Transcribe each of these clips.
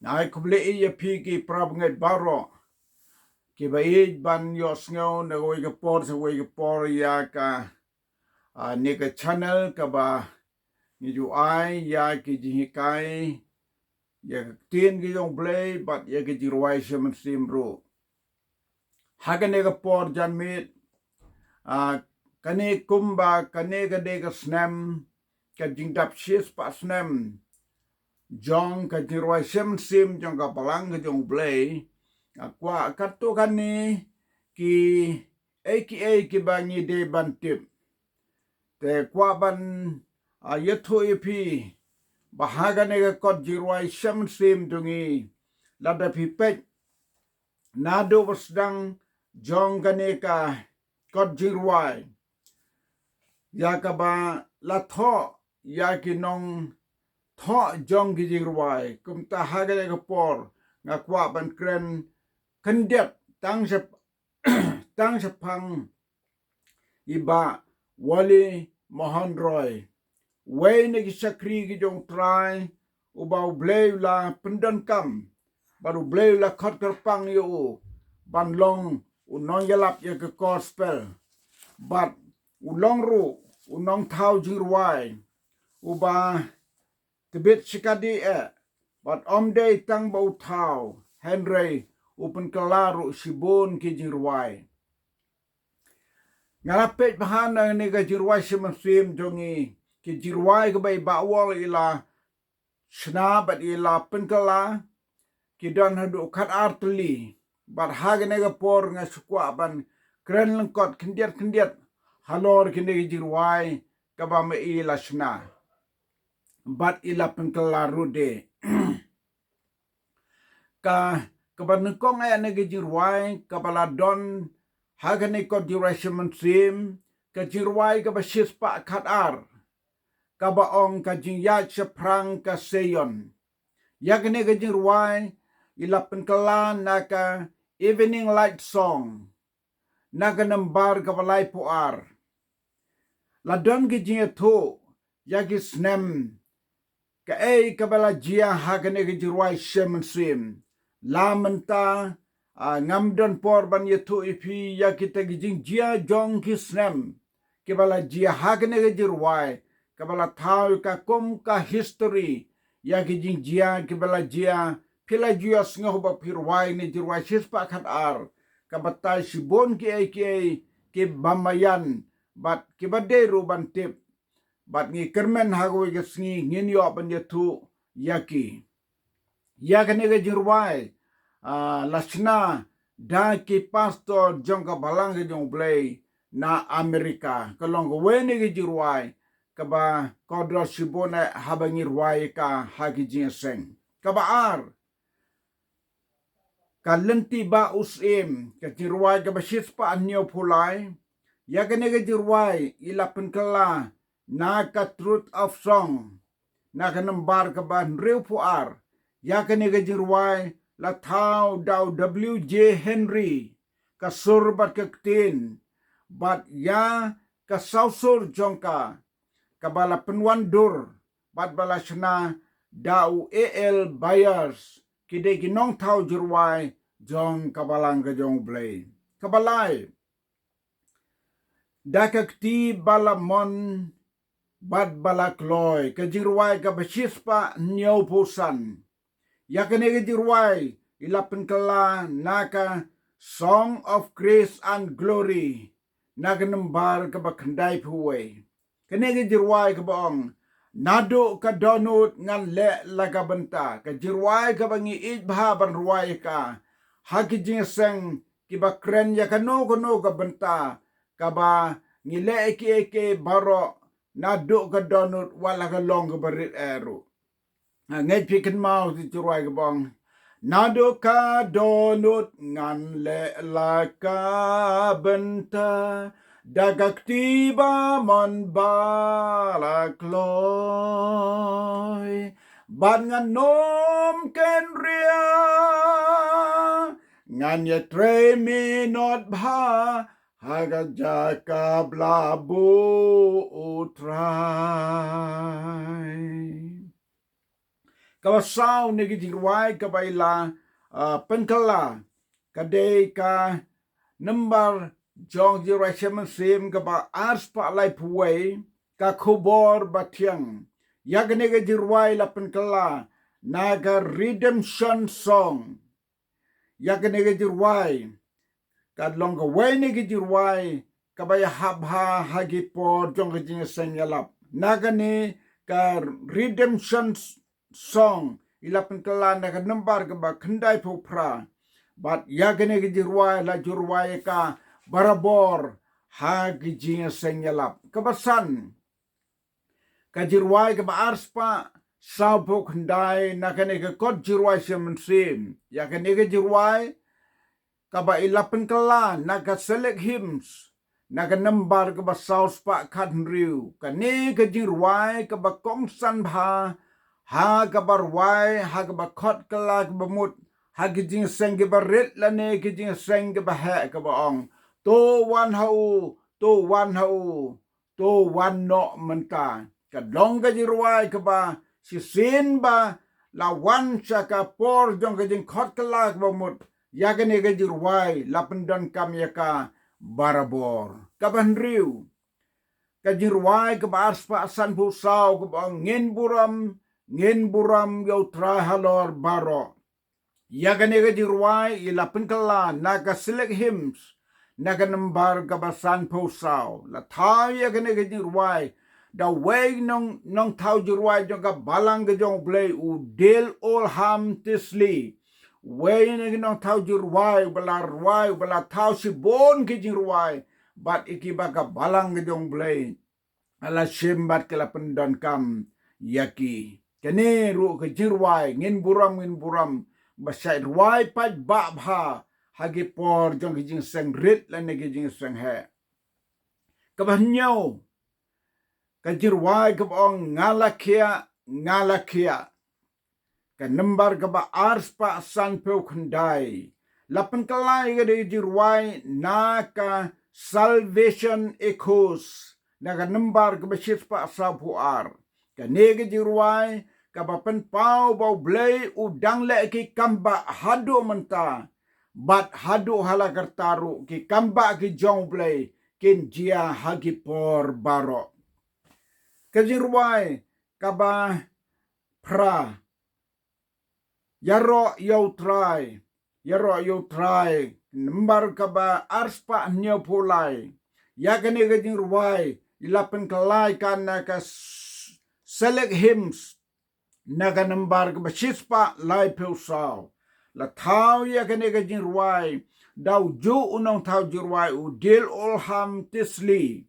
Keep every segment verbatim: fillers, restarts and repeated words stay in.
Ai khublei ïa phi ki para bangeit baroh kiba ïeit ban ïohsngew na kawei ka por sha kawei ka por ïa ka, ah, ne ka channel kaba ngi ju ai ïa ki jinghikai ïa ka ktien ka jong U Blei bad ïa ki jingrwai sha mynsiem ruh. Ha kane ka por janmiet, ah, kane kumba kane ka dei ka snem ka jingdap shispah snem jong ka jingrwai sha mynsiem jong ka Balang ka jong U Blei. Ah, kwah katto katne ki ei ki ei kiba ngi dei ban tip. Te kwah ban, ah, ïathuh ïa phi ba ha kane ka kot jingrwai sha mynsiem jong ngi, lada phi peit naduh ba sdang jong kane ka kot jingrwai, ïa kaba la thoh ïa ki nongthoh jong ki jingrwai. Kumta ha kane ka por nga kwah ban kren khyndiat tang sha tang shaphang i Bah Wally Mohan Roy, wei na ki shakri ki jong U Trai uba U Blei u la pyndonkam bad U Blei u la khot kyrpang ïa u ban long u nongïalap ïa ka gospel bad u long ruh u nongthaw jingrwai uba tbit shikatdei eh, bad ym dei tang ba u thaw, hynrei u pynkylla ruh shibun ki jingrwai. Nga la peit bha na kane ka jingrwai sha mynsiem jong ngi, ki jingrwai kiba i Bah Wally i la shna bad i la pynkylla, ki don haduh khatar tylli. Bad ha kane ka por nga shu kwah ban kren lyngkot khyndiat khyndiat halor kine ki jingrwai kaba ma i la shna bad i la pynkylla ruh de. Ka, kaba nyngkong eh na ki jingrwai kaba la don ha kane ka kot jingrwai sha mynsiem, ka jingrwai kaba shispah khatar, kaba ong Ka Jingïaid Shaphrang ka Seion. Ïa kane ka jingrwai i la pynkylla na ka Evening Light Song, na ka nambar kaba laiphew ar. La don ki jingïathuh ïa ki snem, kaei kaba la jia ha kane ka jingrwai sha mynsiem. La mynta, ah, ngam don por ban ïathuh ïa phi ïa kita ki jingjia jong ki snem kiba la jia ha kane ka jingrwai kaba la thaw ka kum ka history ïa ki jingjia kiba la jia. Phi la ju ïohsngew ba phi rwai ne jingrwai shispah khatar ka batai shibun kiei kiei kiba maïan bad kiba dei ruh ban tip. Bad ngi kyrmen ha kawei ka sngi ngin ïoh ban ïathuh ïa ki. Ïa kane ka jingrwai, ah, la shna da ki pastor jong ka Balang ka jong U Blei na Amerika. Ka long kawei na ki jingrwai kaba kordor shibun eh haba ngi rwai ka ha ki jingïaseng. Kaba ar, Ka Lynti Bah U Syiem, ka jingrwai kaba shispah hynñiewphew lai. Ïa kane ka jingrwai i la pynkylla na ka Truth of Song, na ka nambar kaba hynriewphew ar. Ïa kane ka jingrwai la thaw da u W J Henry, ka sur bad ka ktien, bad ïa ka sawsur jong ka kaba la pynwandur bad ba la shna da u A L Byers, ki dei ki nongthaw jingrwai jong ka Balang ka jong U Blei. Kaba lai, Da ka kti ba la mon bad ba la kloi, ka jingrwai kaba shispah hynñiewphew san. Ïa kane ka jingrwai i la pynkylla na ka Song of Grace and Glory, na ka nambar kaba khyndaiphew wei. Kane ka jingrwai kaba ong, naduh ka dohnud ngan leh la ka bynta, ka jingrwai kaba ngi ïeit bha ban rwai ka ha ki jingïaseng kiba kren ïa kano kano ka bynta kaba ngi leh ïa kiei kiei baroh naduh ka dohnud wat la ka long kaba rit eh ruh. Nga ngeit phi kynmaw ïa ka jingrwai kaba ong, naduh ka dohnud ngan leh la ka bynta, da ka kti ba mon ba la kloi, bad ngan ym kynriah, ngan ïatrei minot bha ha ka jaka ba la buh U Trai. Kaba saw na ki jingrwai kaba i la, ah, pynkylla ka dei ka Nambar jong ki jingrwai shimet mynsiem kaba arspah laiphew wei, ka Khubor Bathiang. Ïa kane ka jingrwai la pynkylla na ka Redemption Song. Ïa kane ka jingrwai ka long kawei na ki jingrwai kaba ïahap ha, ha ki por jong ka jingïaseng ïalap. Na kane ka Redemption Song i la pynkylla na ka nambar kaba khyndaiphew phra. Bad ïa kane ka jingrwai la ju rwai ïa ka barabor ha ki jingïaseng ïalap. Kaba san, ka jingrwai kaba arspah sawphew khyndai na kane ka kot jingrwai shimet mynsiem. Ïa kane ka jingrwai kaba i la pynkylla na ka Select Hymns na ka nambar kaba sawspah khathynriew. Kane ka jingrwai kaba kongsan bha ha kaba rwai ha kaba khot kylla kaba mut ha ki jingïaseng kiba rit lane ki jingïaseng kiba heh, kaba ong: To wan ha u, to wan ha u, to wan noh mynta. Ka long ka jingrwai kaba shisien ba la wan sha ka por jong ka jingkhot kylla kaba mut, ïa kane ka jingrwai la pyndonkam ïa ka barabor. Kaba hynriew, ka jingrwai kaba arspah sanphew saw kaba ong: Ngin burom, ngin burom ïa u Trai halor baroh. Ïa kane ka jingrwai i la pynkylla na ka Select Hymns na ka nambar kaba sanphew saw. La thaw ïa kane ka jingrwai da uwei u nong, nongthaw jingrwai jong ka Balang ka jong U Blei, u Dale Oldham Tisley. Uwei na ki nongthaw jingrwai ba la rwai, ba la thaw shibun ki jingrwai bad ïa ki ba ka Balang ka jong U Blei la shim bad ki la pyndonkam ïa ki. Kane ruh ka jingrwai Ngin burom, ngin burom ba shait rwai paidbah bha ha ki por jong ki jingïaseng rit lane ki jingïaseng heh. Kaba hynñiew, ka jingrwai kaba ong: Nga la khiah, nga la khiah. Ka nambar kaba arspah sanphew khyndai. La pynkylla ïa ka jingrwai na ka Salvation Echoes na ka nambar kaba shispah sawphew ar. Kane ka jingrwai kaba pynpaw ba U Blei u dang leh ki kambah haduh mynta bad haduh hala karta ruh, ki kambah ki jong U Blei kin jia ha ki por baroh. Ka jingrwai kaba phra, Ïaroh ïa U Trai, ïaroh ïa U Trai, nambar kaba arspah hynñiewphew lai. Ïa kane ka jingrwai i la pynkylla ïa ka na ka s-, Select Hymns na ka nambar kaba shispah laiphew saw. La thaw ïa kane ka jingrwai da ujuh u nongthaw jingrwai, u Dale Oldham Tisley,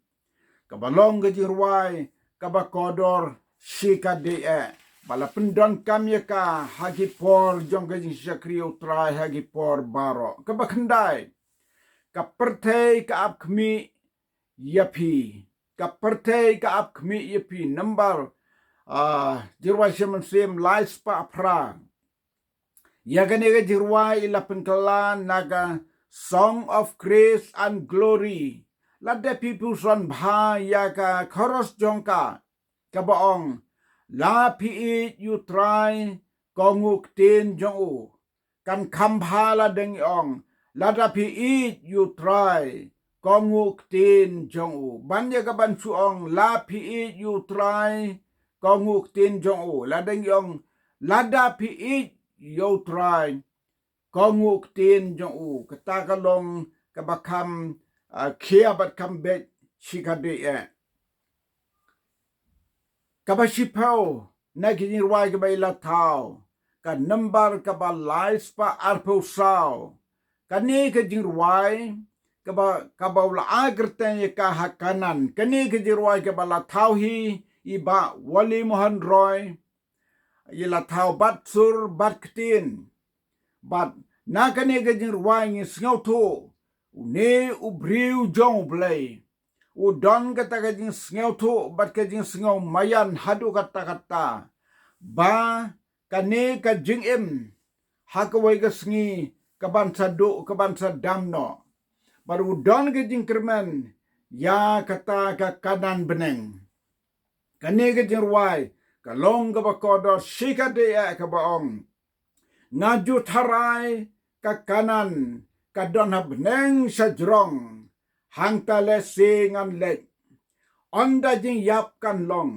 kaba long ka jingrwai kaba kordor shikatdei eh, ba la pyndonkam ïa ka ha ki por jong ka jingshakri U Trai ha ki por baroh. Kaba khyndai, Ka pyrthei ka ap khmih ïa phi. Ka pyrthei ka ap khmih ïa phi. Nambar, ah, Jingrwai Shimet Mynsiem laispah phra. Ïa kane ka jingrwai i la pynkylla na ka Song of Grace and Glory. Lada phi pyrshang bha ïa ka chorus jong ka, kaba ong: La phi ïeit ïa U Trai, kohnguh ktien jong u. Kan kham bha lada ngi ong: Lada phi ïeit ïa U Trai, kohnguh ktien jong u. Ban ïa ka ban shu ong: La phi ïeit ïa U Trai, kohnguh ktien jong u. Lada ngi ong: Lada phi ïeit ïa U Trai, kohnguh ktien jong u. Kata ka long kaba kham, ah, khia bad kham beit shikatdei eh. Kaba shiphew na ki jingrwai kiba i la thaw, ka nambar kaba laispah arphew saw. Kane ka jingrwai kaba, kaba u la ai kyrteng ïa ka Ha Kanaan. Kane ka jingrwai kaba la thaw hi i Bah Wally Mohan Roy, i la thaw bad sur bad ktien. Bad na kane ka jingrwai ngi sngewthuh une u briew jong U Blei u don kata ka jingsngewthuh bad ka jingsngew maïan haduh katta katta ba kane ka jingim ha kawei ka sngi ka ban sa duh, ka ban sa dam noh. Bad u don ka jingkyrmen ïa kata ka Kanaan bneng. Kane ka jingrwai Ka long kaba kordor shikatdei eh kaba ong, nga ju tharai ka Kanaan ka don ha bneng sha jrong, hangta lehse ngan leit, ynda jingïap kan long.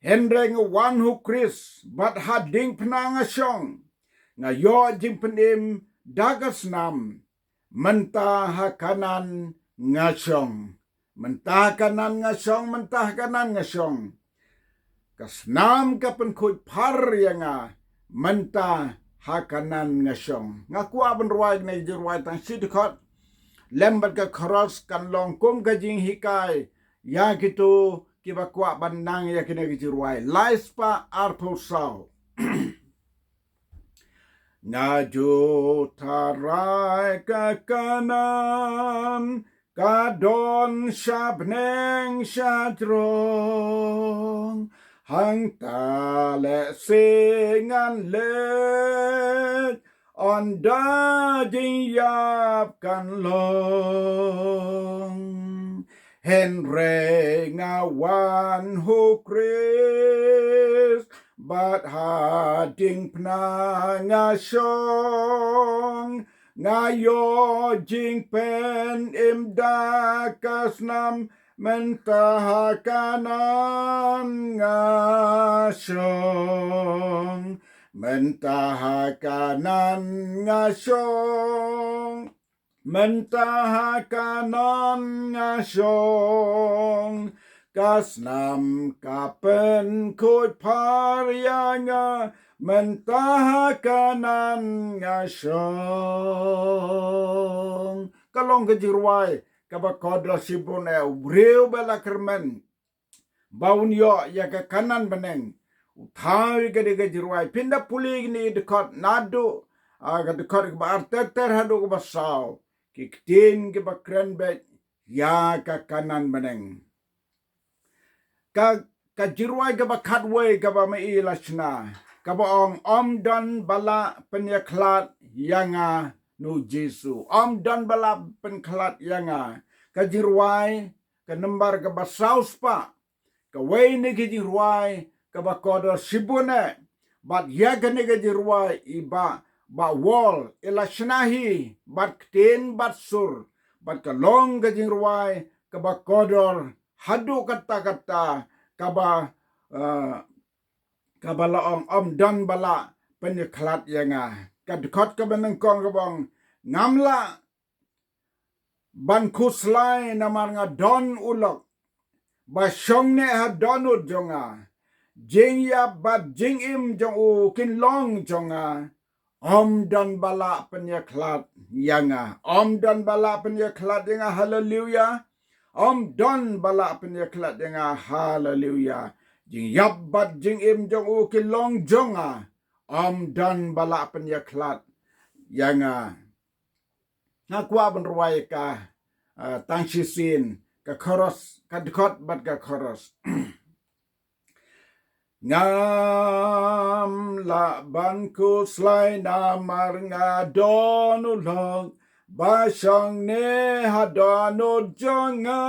Hynrei nga wan ha u Khrist bad ha diengphna nga shong, nga ïoh jingpynim da ka snam, mynta ha Kanaan nga shong. Mynta ha Kanaan nga shong, mynta ha Kanaan nga shong. Ka snam ka pynkhuid phar ïa nga, mynta ha Kanaan nga shong. Nga kwah ban rwai kane ka jingrwai tang shi dkhot, lem bad ka chorus, kan long kum ka jinghikai ïa kito kiba kwah ban nang ïa kane ka jingrwai. Lai spah arphew saw. Nga ju tharai ka Kanaan ka don sha bneng sha jrong, hangta lehse ngan leit, ynda jingïap kan long. Hynrei nga wan ha u Khrist bad ha diengphna nga shong, nga ïoh jingpynim da ka snam, mynta ha Kanaan nga shong, mynta ha Kanaan nga shong. Mynta ha Kanaan nga shong, ka snam ka pynkhuid phar ïa nga, mynta ha Kanaan nga shong. Ka long ka jingrwai kaba kordor shibun eh, u briew ba la kyrmen ba un ïoh ïa ka Kanaan bneng, u thaw ïa kane ka jingrwai. Phin da pule kine ki dkhot naduh, ah, ka dkhot kaba arter ter haduh kaba saw, ki ktien kiba kren beit ïa ka Kanaan bneng. Ka, ka jingrwai kaba khatwei kaba ma i la shna, kaba ong, ym don ba lah pynïakhlad ïa nga, na u Jisu. Ym don ba lah pynkhlad ïa nga. Ka jingrwai ka nambar kaba saw spah, kawei na ki jingrwai kaba kordor shibun eh. Bad ïa kane ka jingrwai i Bah, Bah Wall i la shna hi bad ktien bad sur, bad ka long ka jingrwai kaba kordor haduh katta katta, kaba, eh, kaba la ong, ym don ba lah pynïakhlad ïa nga. Ka dkhot kaba nyngkong kaba ong, ngam lah ban khuslai namar nga don u lok ba shong ne ha dohnud jong nga. Jingïap bad jingim jong u kin long jong nga. Ym don ba lah pynïakhlad ïa nga. Ym don ba lah pynïakhlad ïa nga. Haleluya. Ym don ba lah pynïakhlad ïa nga. Haleluya. Jingïap bad jingim jong u kin long jong nga. Ym don ba lah pynïakhlad ïa nga. Nga kwah ban rwai ka, ah, tang shisien, ka chorus, ka dkhot bad ka chorus. Ngam lah ban khuslai namar nga don u lok ba shong ne ha dohnud jong nga.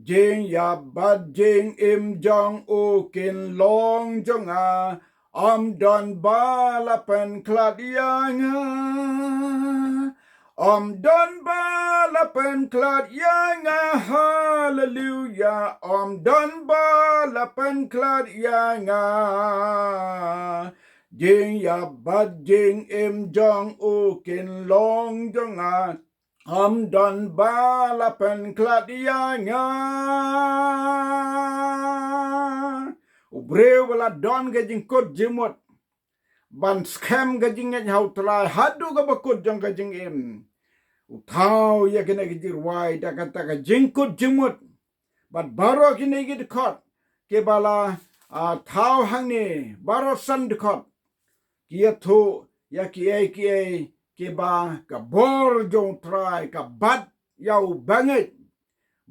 Jingïap bad jingim jong u kin long jong nga. Ym don ba lah pynkhlad ïa nga. Ym don ba lah pynkhlad ïa nga. Haleluya. Ym don ba lah pynkhlad ïa nga. Jingïap bad jingim jong u kin long jong nga. Ym don ba lah pynkhlad ïa nga. U briew ba la don ka jingkut jingmut ban skhem ka jingngeit ha u Trai haduh kaba kut jong ka jingim, u thaw ïa kane ka jingrwai da kata ka jingkut jingmut. Bad baroh kine ki dkhot kiba la, ah, thaw hangne, baroh san dkhot ki ïathuh ïa kiei kiei kiba ka bor jong u Trai ka bat ïa u bangeit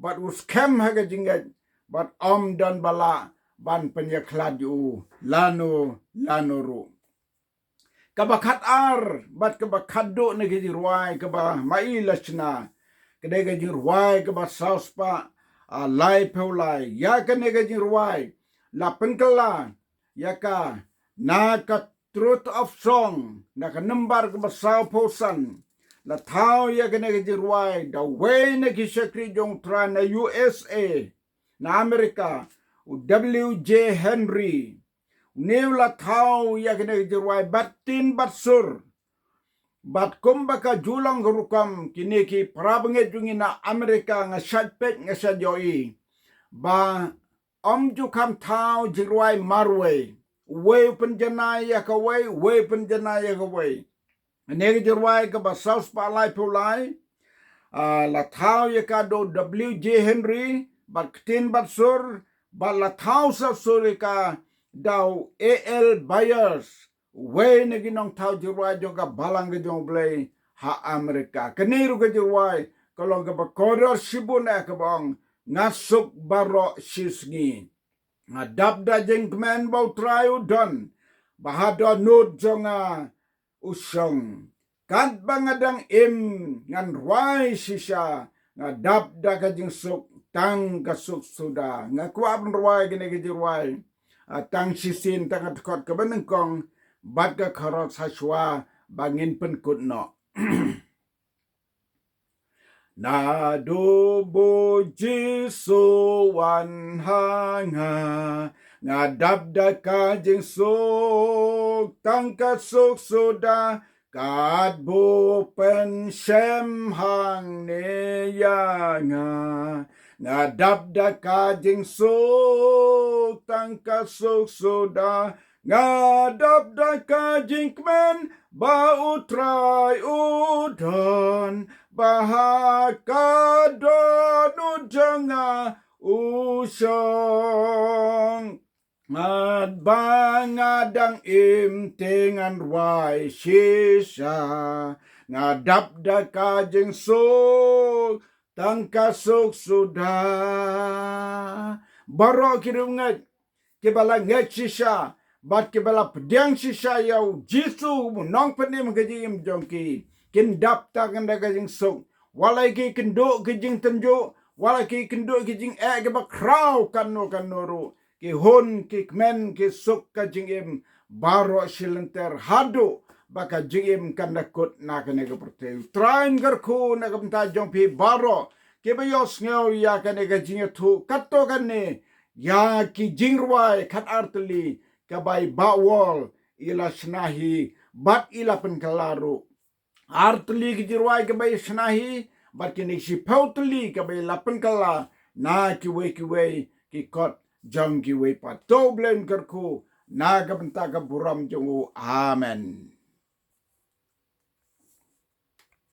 bad u skhem ha ka jingngeit, bad ym don ba lah ban pynïakhlad ïa u lano lano ruh. Kaba khatar bad kaba khatduh na ka jingrwai kaba ma i la shna, ka dei ka jingrwai kaba saw spah, ah, laiphew lai. Ïa kane ka jingrwai la pynkylla ïa ka na ka Truth of Song, na ka nambar kaba sawphew san, la thaw ïa kane ka jingrwai da uwei na ki shakri jong U Trai na U S A, na America, u W J Henry. Une u la thaw ïa kane ka jingrwai bad ktien bad sur. Bad kumba ka ju long ka rukom, kine ki para bangeit jong ngi na America, nga shait peit, nga shait ïohi ba ym ju kham thaw jingrwai marwei. Uwei u pynjanai ïa kawei, uwei u pynjanai ïa kawei. Kane ka jingrwai kaba saw spah laiphew lai, ah, la thaw ïa ka da u W J Henry, bad ktien bad sur, bad la thaw sawsur ïa ka da u A L Byers, uwei na ki nongthaw jingrwai jong ka Balang ka jong U Blei ha America. Kane ruh ka jingrwai ka long kaba kordor shibun, eh, kaba ong: Nga suk baroh shi sngi. Nga dap da jingkmen ba U Trai u don, ba ha dohnud jong nga u shong. Katba nga dang im ngan rwai shisha, nga dap da ka jingsuk tang ka suk suda. Nga kwah ban rwai kane ka jingrwai, ah, tang shisien, tang ka dkhot kaba nyngkong bad ka chorus hashwa ba ngin pynkut noh. Naduh ba u Jisu wan ha nga, nga dap da ka jingsuk tang ka suk suda. Katba u pynshem hangne ïa nga, nga dap da ka jingsuk tang ka suk suda. Nga dap da ka jingkmen ba U Trai u don, ba ha ka dohnud jong nga u shong. Katba nga dang im te ngan rwai shisha, nga dap da ka jingsuk tang ka suk suda. Baroh ki riewngeit kiba la ngeit shisha bad kiba la pdiang shisha ïa u Jisu, u nongpynim ka jingim jong ki, kin dap tang da ka jingsuk. Wat la ki kynduh ki jingtynjuh, wat la ki kynduh ki jingeh kiba khraw kano kano ruh, ki hun ki kmen, ki suk ka jingim baroh shi lynter haduh ba ka jingim kan da kut na kane ka pyrthei. U Trai un kyrkhu na ka bynta jong phi baroh kiba ïohsngew ïa kane ka jingïathuh. Kato kane, ïa ki jingrwai khat ar tylli kaba i Bah Wall i la shna hi bad i la pynkylla ruh. Ar tylli ki jingrwai kaba i shna hi, bad kine ki shiphew tylli kaba i la pynkylla na kiwei kiwei ki kot jong kiwei pat. To U Blei un kyrkhu na ka bynta ka burom jong u. Amen.